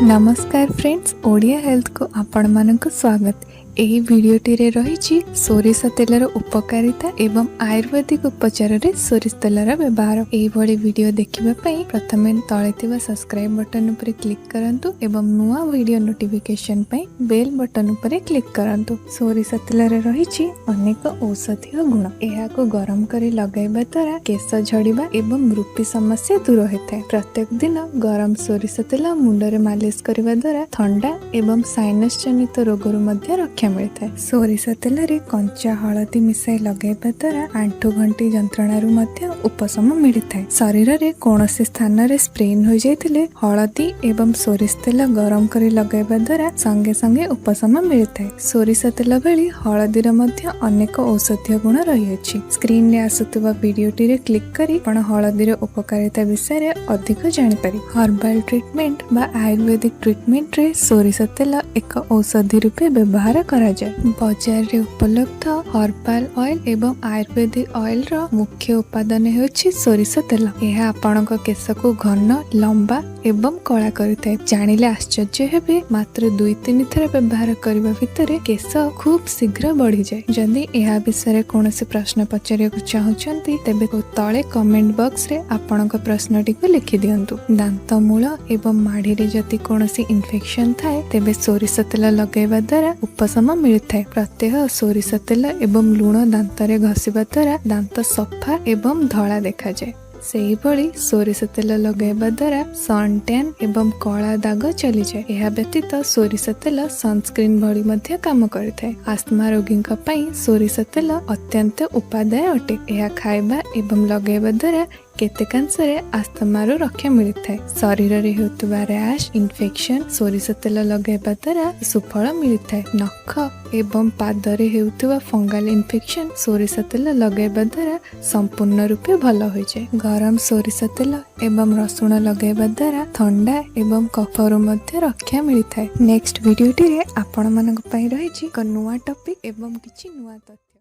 ନମସ୍କାର ଫ୍ରେଣ୍ଡସ୍, ଓଡ଼ିଆ ହେଲ୍ଥକୁ ଆପଣମାନଙ୍କୁ ସ୍ୱାଗତ। ଏହି ଭିଡ଼ିଓଟିରେ ରହିଛି ସୋରିଷ ତେଲର ଉପକାରିତା ଏବଂ ଆୟୁର୍ବେଦିକ ଉପଚାରରେ ସୋରିଷ ତେଲର ବ୍ୟବହାର। ଏହିଭଳି ଭିଡ଼ିଓ ଦେଖିବା ପାଇଁ ପ୍ରଥମେ ତଳେ ଥିବା ସବସ୍କ୍ରାଇବ୍ ବଟନ୍ ଉପରେ କ୍ଲିକ୍ କରନ୍ତୁ ଏବଂ ନୂଆ ଭିଡ଼ିଓ ନୋଟିଫିକେସନ୍ ପାଇଁ ବେଲ୍ ବଟନ୍ ଉପରେ କ୍ଲିକ୍ କରନ୍ତୁ। ସୋରିଷ ତେଲରେ ରହିଛି ଅନେକ ଔଷଧୀୟ ଗୁଣ। ଏହାକୁ ଗରମ କରି ଲଗାଇବା ଦ୍ୱାରା କେଶ ଝଡ଼ିବା ଏବଂ ରୁପି ସମସ୍ୟା ଦୂର ହୋଇଥାଏ। ପ୍ରତ୍ୟେକ ଦିନ ଗରମ ସୋରିଷ ତେଲ ମୁଣ୍ଡରେ ମାଲିସ କରିବା ଦ୍ୱାରା ଥଣ୍ଡା ଏବଂ ସାଇନସ୍ ଜନିତ ରୋଗରୁ ମଧ୍ୟ ରକ୍ଷା ମିଳିଥାଏ। ସୋରିଷ ତେଲରେ କଞ୍ଚା ହଳଦୀ ମିଶାଇ ଲଗାଇବା ଦ୍ୱାରା ଆଣ୍ଠୁ ଗଣ୍ଠି ଯନ୍ତ୍ରଣାରୁ ମଧ୍ୟ ଉପଶମ ମିଳିଥାଏ। ଶରୀରରେ କୌଣସି ସ୍ଥାନରେ ସ୍ପ୍ରେନ୍ ହୋଇଯାଇଥିଲେ ହଳଦୀ ଏବଂ ସୋରିଷ ତେଲ ଗରମ କରି ଲଗାଇବା ଦ୍ୱାରା ସଙ୍ଗେ ସଙ୍ଗେ ଉପଶମ ମିଳିଥାଏ। ସୋରିଷ ତେଲ ଭଳି ହଳଦୀର ମଧ୍ୟ ଅନେକ ଔଷଧୀୟ ଗୁଣ ରହିଅଛି। ସ୍କ୍ରିନରେ ଆସୁଥିବା ଭିଡ଼ିଓଟିରେ କ୍ଲିକ୍ କରି ଆପଣ ହଳଦୀର ଉପକାରିତା ବିଷୟରେ ଅଧିକ ଜାଣିପାରିବେ। ହର୍ବାଲ ଟ୍ରିଟମେଣ୍ଟ ବା ଆୟୁର୍ବେଦିକ ଟ୍ରିଟମେଣ୍ଟରେ ସୋରିଷ ତେଲ ଏକ ଔଷଧି ରୂପେ ବ୍ୟବହାର କରାଯାଏ। ବଜାରରେ ଉପଲବ୍ଧ ହର୍ବାଲ ଅଏଲ ଏବଂ ଆୟୁର୍ବେଦିକ ଅଏଲର ମୁଖ୍ୟ ଉପାଦାନ ହେଉଛି ସୋରିଷ ତେଲ। ଏହା ଆପଣଙ୍କ କେଶକୁ ଘନ, ଲମ୍ବା ଏବଂ କଳା କରିଥାଏ। ଜାଣିଲେ ଆଶ୍ଚର୍ଯ୍ୟ ହେବେ, ମାତ୍ର 2-3 ଥର ବ୍ୟବହାର କରିବା ଭିତରେ କେଶ ଖୁବ୍ ଶୀଘ୍ର ବଢିଯାଏ। ଯଦି ଏହା ବିଷୟରେ କୌଣସି ପ୍ରଶ୍ନ ପଚାରିବାକୁ ଚାହୁଁଛନ୍ତି, ତେବେ ତଳେ କମେଣ୍ଟ ବକ୍ସରେ ଆପଣଙ୍କ ପ୍ରଶ୍ନଟିକୁ ଲେଖିଦିଅନ୍ତୁ। ଦାନ୍ତ ମୂଳ ଏବଂ ମାଢିରେ ଯଦି କୌଣସି ଇନଫେକ୍ସନ ଥାଏ, ତେବେ ସୋରିଷ ତେଲ ଲଗାଇବା ଦ୍ୱାରା ଉପଶମ ମିଳିଥାଏ। ପ୍ରତ୍ୟହ ସୋରିଷ ତେଲ ଏବଂ ଲୁଣ ଦାନ୍ତରେ ଘଷିବା ଦ୍ୱାରା ଦାନ୍ତ ସଫା ଏବଂ ଧଳା ଦେଖାଯାଏ। ସେହିଭଳି ସୋରିଷ ତେଲ ଲଗାଇବା ଦ୍ୱାରା ସନ୍ ଟ୍ୟାନ୍ ଏବଂ କଳା ଦାଗ ଚାଲିଯାଏ। ଏହା ବ୍ୟତୀତ ସୋରିଷ ତେଲ ସନସ୍କ୍ରିନ୍ ଭଳି ମଧ୍ୟ କାମ କରିଥାଏ। ଆସ୍ମା ରୋଗୀଙ୍କ ପାଇଁ ସୋରିଷ ତେଲ ଅତ୍ୟନ୍ତ ଉପାଦେୟ ଅଟେ। ଏହା ଖାଇବା ଏବଂ ଲଗାଇବା ଦ୍ୱାରା କେତେକାଂଶରେ ଆସ୍ତମାରୁ ରକ୍ଷା ମିଳିଥାଏ। ଶରୀରରେ ହେଉଥିବା ର୍ୟାଶ୍, ଇନଫେକ୍ସନ ସୋରିଷ ତେଲ ଲଗାଇବା ଦ୍ୱାରା ସୁଫଳ ମିଳିଥାଏ। ନଖ ଏବଂ ପାଦରେ ହେଉଥିବା ଫଙ୍ଗାଲ ଇନଫେକ୍ସନ ସୋରିଷ ତେଲ ଲଗାଇବା ଦ୍ୱାରା ସମ୍ପୂର୍ଣ୍ଣ ରୂପେ ଭଲ ହୋଇଯାଏ। ଗରମ ସୋରିଷ ତେଲ ଏବଂ ରସୁଣ ଲଗାଇବା ଦ୍ୱାରା ଥଣ୍ଡା ଏବଂ କଫରୁ ମଧ୍ୟ ରକ୍ଷା ମିଳିଥାଏ। ନେକ୍ସଟ ଭିଡ଼ିଓଟିରେ ଆପଣମାନଙ୍କ ପାଇଁ ରହିଛି ଏକ ନୂଆ ଟପିକ୍ ଏବଂ କିଛି ନୂଆ ତଥ୍ୟ।